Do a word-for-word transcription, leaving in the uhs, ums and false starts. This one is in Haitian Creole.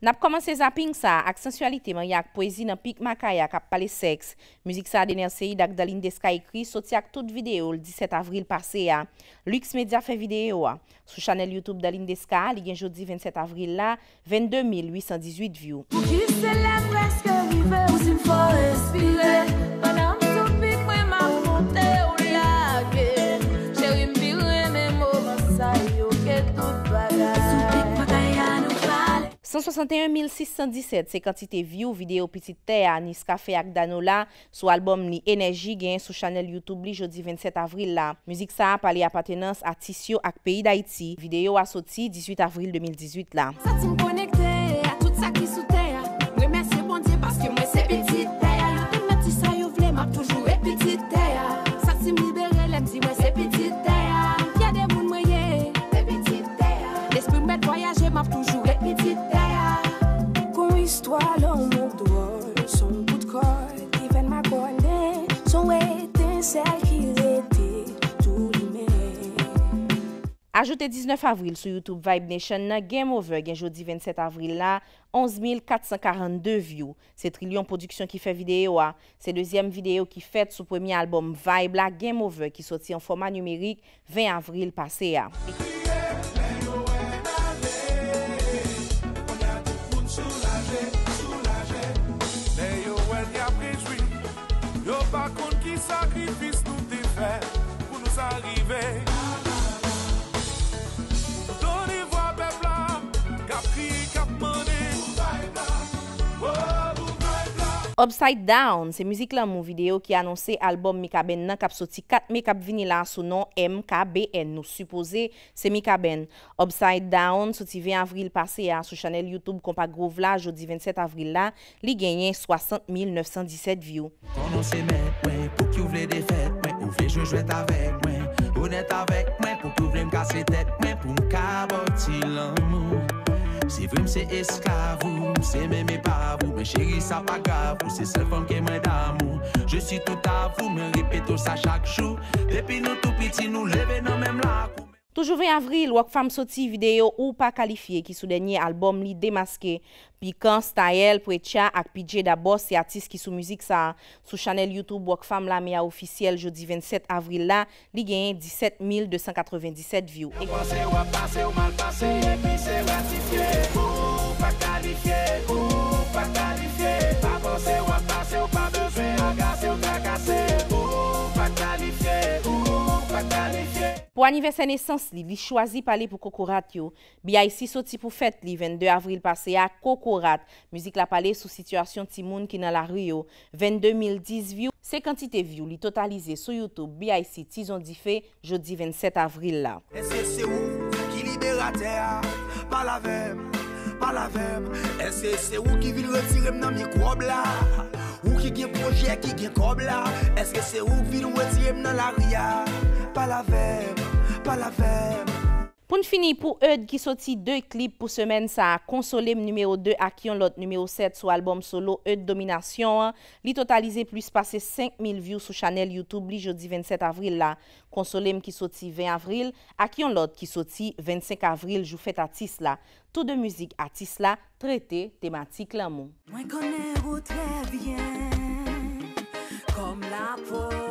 N ap kòmanse zapping sa a ak sansyalite marye ak pwezi nan Pik Makaya k ap pale sèks. Mizik sa a Dener Ceide ak Darline Desca ekri, soti ak tout videyo l disèt avril pase a. Lux Media fè videyo a. Sou chanèl YouTube Darline Desca a, li gen jodi vennsèt avril la, vennde mil uitsan dizuit view. Pou ki selè m prèske rive, ou di m fò respire. Pandan m sou pik mwen m ap monte ou lage. Cheri m pi renmen moman sa yo ke tout bagay. Sou pik Makaya nou pale. San swasanteyen mil sis san disèt se kantite view videyo Pitit Tè a Niska fè ak Danola sou albòm li Enèji genyen sou chanèl YouTube li jodi vennsèt avril la. Mizik sa a pale apatenans atis yo ak peyi Dayiti. Videyo a soti dizuit avril de mil dizuit la. Santi m konekte a tout sa ki sou tè a. M remèsye Bondye paske mwen se pitit tè a. Yo te mèt di sa yo vle, m ap toujou ret pitit tè a. Santi m libere lè m di mwen se pitit tè a. M fyè de moun mwen ye, se pitit tè a. Lespri m mèt vwayaje, m ap toujou ret pitit tè a. Gon istwa lanmou dwòl, son kout kòd ki fè n makònen, son etensèl ki rete tou limen. Ajoute diznèf avril sou YouTube Vibe Nation nan Game Over gen jodi vennsèt avril la, onz mil kat san karannde view. Se Trilyon Pwodiksyon ki fè videyo a. Se dezyèm videyo ki fèt sou premye albòm Vibe la, Game Over, ki soti an fòma nimerik ven avril pase a. Lè yo wè n, y ap rejwi. Yo pa konn ki sakrifis nou te fè pou nou sa rive. Nou tande vwa pèp la k ap kriye, k ap mande. Upside Down se mizik lanmou videyo ki anonse albòm Mikaben nan k ap soti kat me k ap vini la sou non M K B N. Nou sipoze se Mikaben. Upside Down soti ven avril pase a sou chanèl YouTube Konpa Groove la jodi vennsèt avril la, li genyen swasant mil nèf san disèt view. Konnen w se mèt mwen, pouki w vle defèt mwen, ou vle jwe jwèt avèk mwen, onèt avèk mwen, pouki w vle m kase tèt mwen pou m ka ba w ti lanmou. Se vre m se esklav ou, m se menm epav ou, men cheri sa pa grav, ou se sèl fanm ke mwen damou. Je suis tout à vous, mwen repete w sa chak jou, depi nou tou piti nou leve nan menm lakou. Toujou ven avril, Rockfam soti videyo Ou Pa Kalifye ki sou dènye albòm li Demaske. Pikan, Staël, Pretia ak P J Dabò se atis ki sou mizik sa a. Sou chanèl YouTube Rockfam Lame a ofisyèl jodi vennsèt avril la, li genyen disèt mil de san katrevendisèt view. Yo panse w ap pase, w mal pase, epi se ratifye. Ou pa kalifye, ou pa kalifye. Pa panse w ap pase, w pa bezwen agase, w trakase. Ou pa kalifye, ou pa kalifye. Pou anivèsè nesans li, li chwazi pale pou kokorat yo. B I C soti pou fèt li vennde avril pase a, Kokorat. Mizik la pale sou sitiyasyon timoun ki nan lari yo. Vennde mil dis view, se kantite view li totalize sou YouTube B I C Tizon Dife jodi vennsèt avril la. Èske se ou ki liberatè a? Pale avè m, pale avè m. Èske se ou ki vin retire m nan mikwòb la? Ou ki gen pwojè, ki gen kòb la? Èske se ou k vin retire m nan lari a? Pale avè m, pale avè m. Pou n fini, pou Eud ki soti de klip pou semèn sa a, Konsole m nimewo de ak yon lòt nimewo sèt sou albòm solo Eud Dominasyon an, li totalize plis pase senk mil view sou chanèl YouTube li jodi vennsèt avril la. Konsole m ki soti ven avril ak yon lòt ki soti vennsenk avril, jou fèt atis la. Tou de mizik atis la trete tematik lanmou. Mwen konnen ou trè byen kòm lapo.